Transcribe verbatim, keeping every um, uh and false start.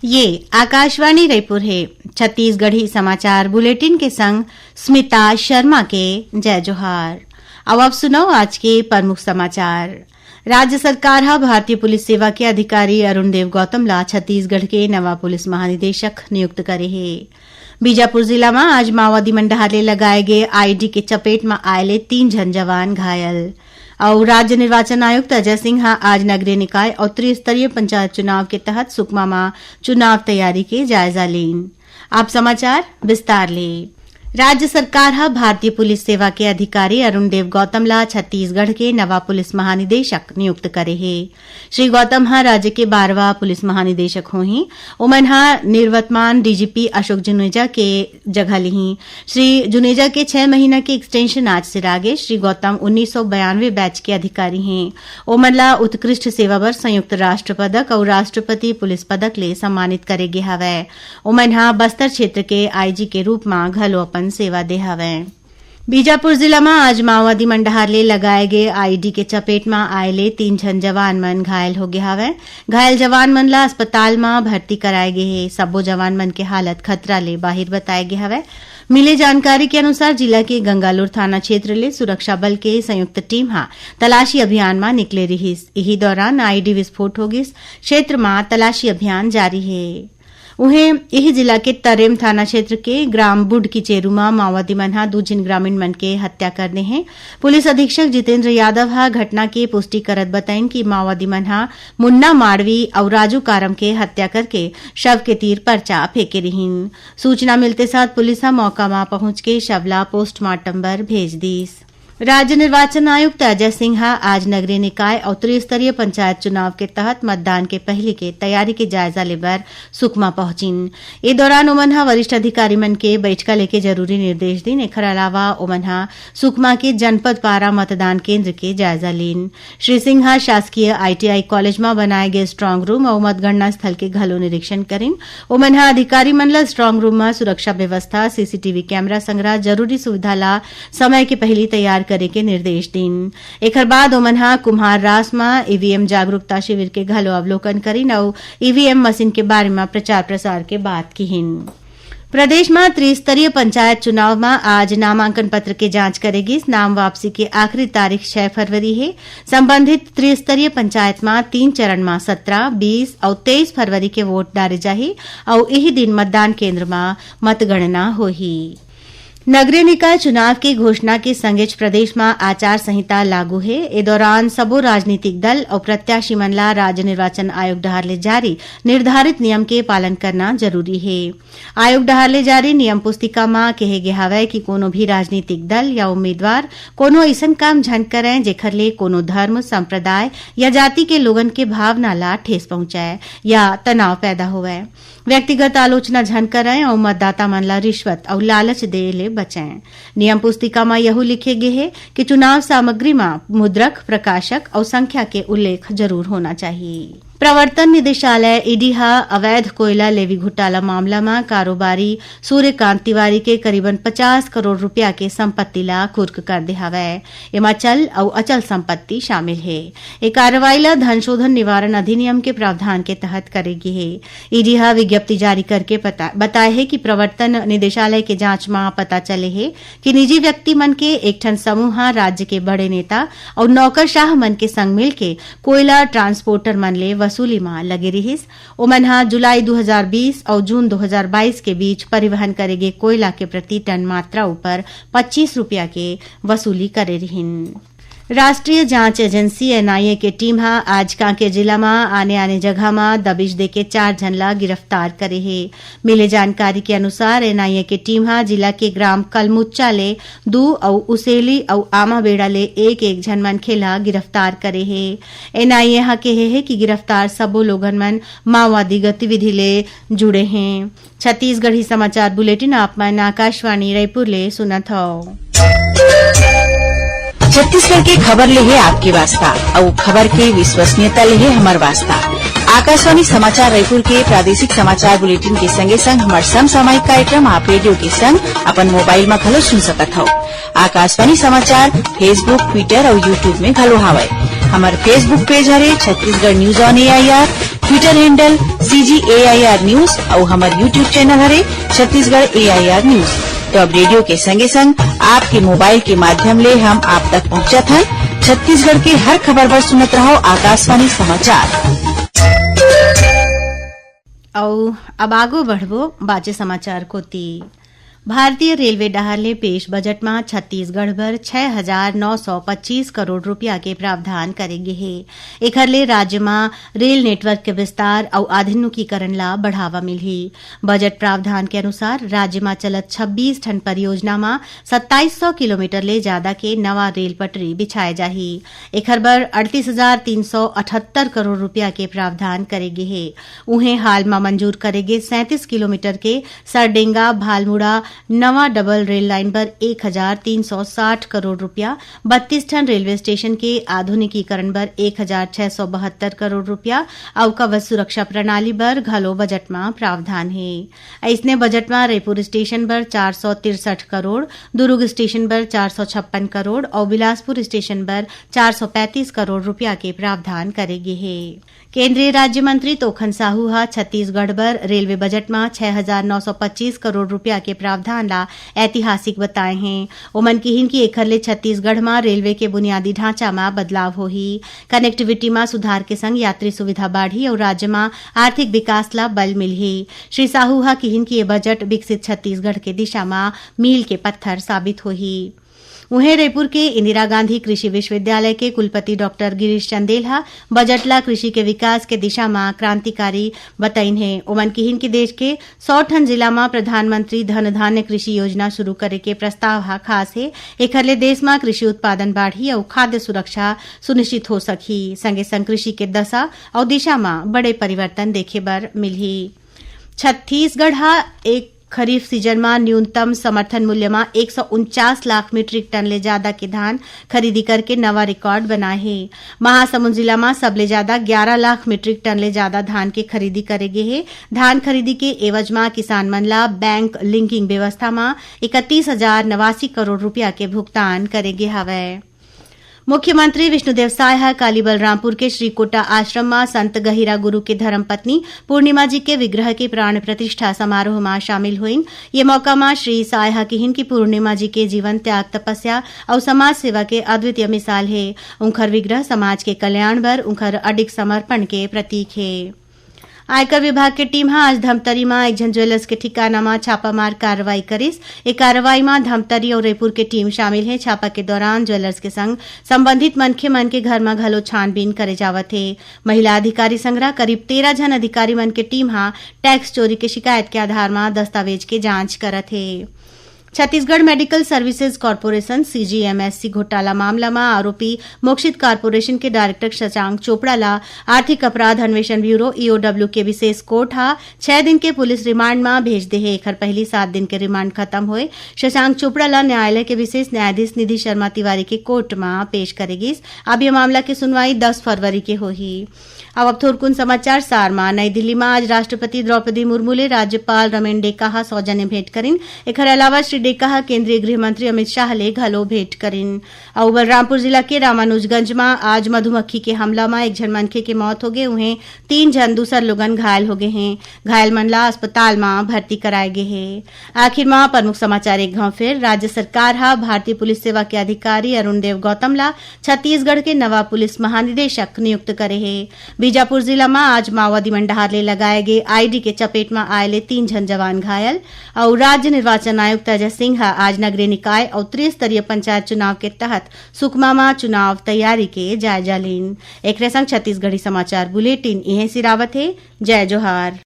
ये आकाशवाणी रायपुर हे। छत्तीसगढ़ी समाचार बुलेटिन के संग स्मिता शर्मा के जय जोहार। अब आप सुनव आज के प्रमुख समाचार। राज्य सरकार ह भारतीय पुलिस सेवा के अधिकारी अरुण देव गौतम ला छत्तीसगढ़ के नवा पुलिस महानिदेशक नियुक्त करे हे। बीजापुर जिला म आज माओवादी मन डहार ले लगाए गे आईईडी के चपेट म आए ले तीन झन जवान घायल। अउ राज्य निर्वाचन आयुक्त अजय सिंह ह आज नगरीय निकाय अउ त्रिस्तरीय पंचायत चुनाव के तहत सुकमा म चुनाव तैयारी के जायजा लीन। आप समाचार विस्तार ले। राज्य सरकार ह भारतीय पुलिस सेवा के अधिकारी अरुण देव गौतम ला छत्तीसगढ़ के नवा पुलिस महानिदेशक नियुक्त करे हे। श्री गौतम ह राज्य के बारहवाँ पुलिस महानिदेशक होही। ओमन ह निवर्तमान डीजीपी अशोक जुनेजा के जगह लिही। श्री जुनेजा के छह महीना के एक्सटेंशन आज सिरागे। श्री गौतम उन्नीस सौ बयानवे बैच के अधिकारी हें। ओमन ला उत्कृष्ट सेवा बर संयुक्त राष्ट्र पदक अउ राष्ट्रपति पुलिस पदक ले सम्मानित करे गे हवय। ओमन ह बस्तर क्षेत्र के आईजी के रूप म घलो अपन सेवा दे हवय। बीजापुर जिला म आज माओवादी मन डहार ले लगाए गे आईईडी के चपेट म आए ले तीन झन जवान मन घायल हो गे हवय। घायल जवान मन ला अस्पताल म भर्ती कराए गे हे। सब्बो जवान मन के हालत खतरा ले बाहिर बताए गे हवय। मिले जानकारी के अनुसार, जिला के गंगालूर थाना क्षेत्र ले सुरक्षा बल के संयुक्त टीम ह तलाशी अभियान म निकले रिहिस। इही दौरान आईईडी विस्फोट हो गिस। क्षेत्र म तलाशी अभियान जारी हे। उहें, इही जिला के तरेम थाना क्षेत्र के ग्राम बुडकी चेरू म माओवादी मन ह दू झिन ग्रामीण मन के हत्या कर दे हें। पुलिस अधीक्षक जितेंद्र यादव ह घटना के पुष्टि करत बताइन कि माओवादी मन ह मुन्ना माड़वी अउ राजू कारम के हत्या करके शव के तीर पर्चा फेंके रिहिन। सूचना मिलते साथ पुलिस ह मौका म पहुंच के शव ला पोस्टमार्टम बर भेज दीस। राज्य निर्वाचन आयुक्त अजय सिंह ह आज नगरीय निकाय अउ त्रिस्तरीय पंचायत चुनाव के तहत मतदान के पहिली के तैयारी के जायजा ले बर सुकमा पहुंचिन। ए दौरान ओमन ह वरिष्ठ अधिकारी मन के बइठका लेके जरूरी निर्देश दीन। एखर अलावा ओमन ह सुकमा के जनपद पारा मतदान केंद्र के जायजा लीन। श्री सिंह ह शासकीय आईटीआई कॉलेज म बनाए गे स्ट्रांग रूम अउ मतगणना स्थल के घलो निरीक्षण करिन। ओमन ह अधिकारी मन ल स्ट्रांग रूम म सुरक्षा व्यवस्था, सीसीटीवी कैमरा संग्रह जरूरी सुविधा ला समय के पहिली तैयार करे के निर्देश दीन। एखर बाद ओमन ह कुम्हार रास म ईवीएम जागरूकता शिविर के घलो अवलोकन करिन अउ ईवीएम मशीन के बारे म प्रचार प्रसार के बात किहिन। प्रदेश म त्रिस्तरीय पंचायत चुनाव म आज नामांकन पत्र के जांच करे गिस। नाम वापसी के आखिरी तारीख छह फरवरी हे। संबंधित त्रिस्तरीय पंचायत म तीन चरण म सत्रह, बीस अउ तेईस फरवरी के वोट डारे जाही अउ इही दिन मतदान केंद्र म मतगणना होही। नगरीय निकाय चुनाव के घोषणा के संगेच प्रदेश म आचार संहिता लागू हे। ए दौरान सबो राजनीतिक दल अउ प्रत्याशी मन ला राज्य निर्वाचन आयोग डहार ले जारी निर्धारित नियम के पालन करना जरूरी हे। आयोग डहार ले जारी नियम पुस्तिका म केहे गे हवय कि कोनो भी राजनीतिक दल या उम्मीदवार कोनो अइसन काम झन करय, जेखर ले कोनो धर्म, संप्रदाय या जाति के लोगन के भावना ला ठेस पहुंचय या तनाव पैदा होवय। व्यक्तिगत आलोचना झन करय अउ मतदाता मन ला रिश्वत अउ लालच दे ले बचय। नियम पुस्तिका म यहू लिखे गे हे कि चुनाव सामग्री म मुद्रक, प्रकाशक अउ संख्या के उल्लेख जरूर होना चाहिए। प्रवर्तन निदेशालय, ईडी ह अवैध कोयला लेवी घोटाला मामला म कारोबारी सूर्यकांत तिवारी के करीबन पचास करोड़ रुपया के संपत्ति ला कुर्क कर दे हवय। एमा चल अउ अचल संपत्ति शामिल हे। ए कार्रवाई ला धन शोधन निवारण अधिनियम के प्रावधान के तहत करे गे हे। ईडी ह विज्ञप्ति जारी करके पता-, बताए हे कि प्रवर्तन निदेशालय के जांच म पता चले हे कि निजी व्यक्ति मन के एक ठन समूह ह राज्य के बड़े नेता अउ नौकरशाह मन के संग मिलके कोयला ट्रांसपोर्टर मन ले वसूली म लगे रिहिस। ओमन ह जुलाई दू हजार बीस अउ जून दू हजार बाईस के बीच परिवहन करे गे कोयला के प्रति टन मात्रा ऊपर पच्चीस रुपया के वसूली करे रिहिन। राष्ट्रीय जांच एजेंसी, एनआईए, के टीम ह आज कांकेर जिला म आने-आने जगह म दबिश देके चार झन ला गिरफ्तार करे हे। मिले जानकारी के अनुसार, एनआईए के टीम ह जिला के ग्राम कलमुच्चा ले दू अउ उसेली अउ आमाबेड़ा ले एक-एक झन मनखे ला गिरफ्तार करे हे। एनआईए ह केहे हे कि गिरफ्तार सबो लोगन मन माओवादी गतिविधि ले जुड़े हें। छत्तीसगढ़ी समाचार बुलेटिन आप मन आकाशवाणी रायपुर ले सुनत हव। छत्तीसगढ़ के खबर ले हे आपके वास्ता, अउ खबर के विश्वसनीयता ले हे हमर वास्ता। आकाशवाणी समाचार रायपुर के प्रादेशिक समाचार बुलेटिन के संगे संग हमर समसामयिक कार्यक्रम आप रेडियो के संग अपन मोबाइल म घलो सुन सकत हव। आकाशवाणी समाचार Facebook, Twitter अउ YouTube में घलो हावय। हमर Facebook page हरे Chhattisgarh news on A I R, Twitter handle C G A I R news अउ हमर YouTube channel हरे Chhattisgarh A I R news। तो अब रेडियो के संगे संग आपके मोबाइल के माध्यम ले हम आप तक पहुंचत हन। छत्तीसगढ़ के हर खबर बर सुनत रहो आकाशवाणी समाचार। अउ अब आगू बढ़बो बाचे समाचार कोति। भारतीय रेलवे डहार ले पेश बजट म छत्तीसगढ़ बर छह हजार नौ सौ पच्चीस करोड़ रुपया के प्रावधान करे गे हे। एखर ले राज्य म रेल नेटवर्क के विस्तार अउ आधुनिकीकरण ला बढ़ावा मिलही। बजट प्रावधान के अनुसार राज्य म चलत छब्बीस ठन परियोजना म सत्ताईस सौ किलोमीटर ले जादा के नवा रेल पटरी बिछाए जाही। एखर बर अड़तीस हजार तीन सौ अठहत्तर करोड़ रुपया के प्रावधान करे गे हे। उहें, हाल म मंजूर करे गे सैंतीस किलोमीटर के सरडेंगा भालमुड़ा नवा डबल रेल लाइन बर एक हजार तीन सौ साठ करोड़ रुपया, बत्तीस ठन रेलवे स्टेशन के आधुनिकीकरण बर एक हजार छह सौ बहत्तर करोड़ रुपया अउ कवच सुरक्षा प्रणाली बर घलो बजट म प्रावधान हे। अइसने बजट म रायपुर स्टेशन बर चार सौ तिरसठ करोड़, दुरूग स्टेशन बर चार सौ छप्पन करोड़ अउ बिलासपुर स्टेशन बर चार सौ पैंतीस करोड़ रुपया के प्रावधान करे गे हे। केंद्रीय राज्य मंत्री तोखन साहू ह छत्तीसगढ़ बर रेलवे बजट म छह हजार नौ सौ पच्चीस करोड़ रुपया के प्रावधान ला ऐतिहासिक बताए हें। ओमन किहिन कि एखर ले छत्तीसगढ़ म रेलवे के बुनियादी ढांचा म बदलाव होही, कनेक्टिविटी म सुधार के संग यात्री सुविधा बाढ़ही अउ राज्य म आर्थिक विकास ला बल मिलही। श्री साहू ह किहिन कि ये बजट विकसित छत्तीसगढ़ के दिशा म मील के पत्थर साबित होही। उहें, रायपुर के इंदिरा गांधी कृषि विश्वविद्यालय के कुलपति डॉक्टर गिरीश चंदेल ह बजट ला कृषि के विकास के दिशा म क्रांतिकारी बतइन हे। ओमन किहिन कि देश के सौ ठन जिला म प्रधानमंत्री धन धान्य कृषि योजना शुरू करे के प्रस्ताव ह खास हे। एखर ले देश म कृषि उत्पादन बाढ़ही अउ खाद्य सुरक्षा सुनिश्चित हो सकही। संगे संग कृषि के दशा अउ दिशा म बड़े परिवर्तन देखे बर मिलही। छत्तीसगढ़ ह एक खरीफ सीजन म न्यूनतम समर्थन मूल्य म एक सौ उनचास लाख मीट्रिक टन ले जादा के धान खरीदी करके नवा रिकॉर्ड बनाए हे। महासमुंद जिला म सबले जादा ग्यारा लाख मीट्रिक टन ले जादा धान के खरीदी करे गे हे। धान खरीदी के एवज म किसान मन ला बैंक लिंकिंग व्यवस्था म इकतीस हजार नवासी करोड़ रुपया के भुगतान करे गे हवय। मुख्यमंत्री विष्णुदेव साय ह काली बलरामपुर के श्री कोटा आश्रम म संत गहिरा गुरु के धर्मपत्नी पूर्णिमा जी के विग्रह के प्राण प्रतिष्ठा समारोह म शामिल होइन। ये मौका म श्री साय ह किहिन कि पूर्णिमा जी के जीवन, त्याग, तपस्या अउ समाज सेवा के अद्वितीय मिसाल हे। उंखर विग्रह समाज के कल्याण बर उंखर अडिग समर्पण के प्रतीक हे। आयकर विभाग के टीम ह आज धमतरी म एक झन ज्वेलर्स के ठिकाना म छापामार कार्रवाई करिस। ए कार्रवाई म धमतरी अउ रायपुर के टीम शामिल हे। छापा के दौरान ज्वेलर्स के संग संबंधित मनखे मन के घर म घलो छानबीन करे जावत हे। महिला अधिकारी संघरा करीब तेरह झन अधिकारी मन के टीम ह टैक्स चोरी के शिकायत के आधार म दस्तावेज के जांच करत हे। Chhattisgarh medical services corporation, CGMSC, घोटाला मामला म आरोपी मोक्षित कॉरपोरेशन के डायरेक्टर शशांक चोपड़ा ला आर्थिक अपराध अन्वेषण ब्यूरो, ईओडब्ल्यू, के विशेष कोर्ट ह छह दिन के पुलिस रिमांड म भेज दे हे। एखर पहिली सात दिन के रिमांड खत्म होए शशांक चोपड़ा ला न्यायालय के विशेष न्यायाधीश निधि शर्मा तिवारी के कोर्ट म पेश करे गिस। अब ये मामला के सुनवाई दस फरवरी के होही। अब, अब थोरकुन समाचार सार म। नई दिल्ली म आज राष्ट्रपति द्रौपदी मुर्मू ले राज्यपाल रमेन डेका ह सौजन्य भेंट करिन। एखर अलावा श्री डेका ह केंद्रीय गृह मंत्री अमित शाह ले घलो भेंट करिन। अउ बलरामपुर जिला के रामानुजगंज म आज मधुमक्खी के हमला म एक झन मनखे के मौत होगे, उहें तीन झन दूसर लोगन घायल होगे हें। घायल मन ला अस्पताल म भर्ती कराए गे हे। आखिर म प्रमुख समाचार एक घाव फेर। राज्य सरकार ह भारतीय पुलिस सेवा के अधिकारी अरुण देव गौतम ला छत्तीसगढ़ के नवा पुलिस महानिदेशक नियुक्त करे हे। बीजापुर जिला म आज माओवादी मन डहार ले लगाए गे आईडी के चपेट म आए ले तीन झन जवान घायल। अउ राज्य निर्वाचन आयुक्त अजय सिंह ह आज नगरीय निकाय अउ त्रिस्तरीय पंचायत चुनाव के तहत सुकमा म चुनाव तैयारी के जायजा लीन। एकरे संग छत्तीसगढ़ी समाचार बुलेटिन इहें सिरावत हे। जय जोहार।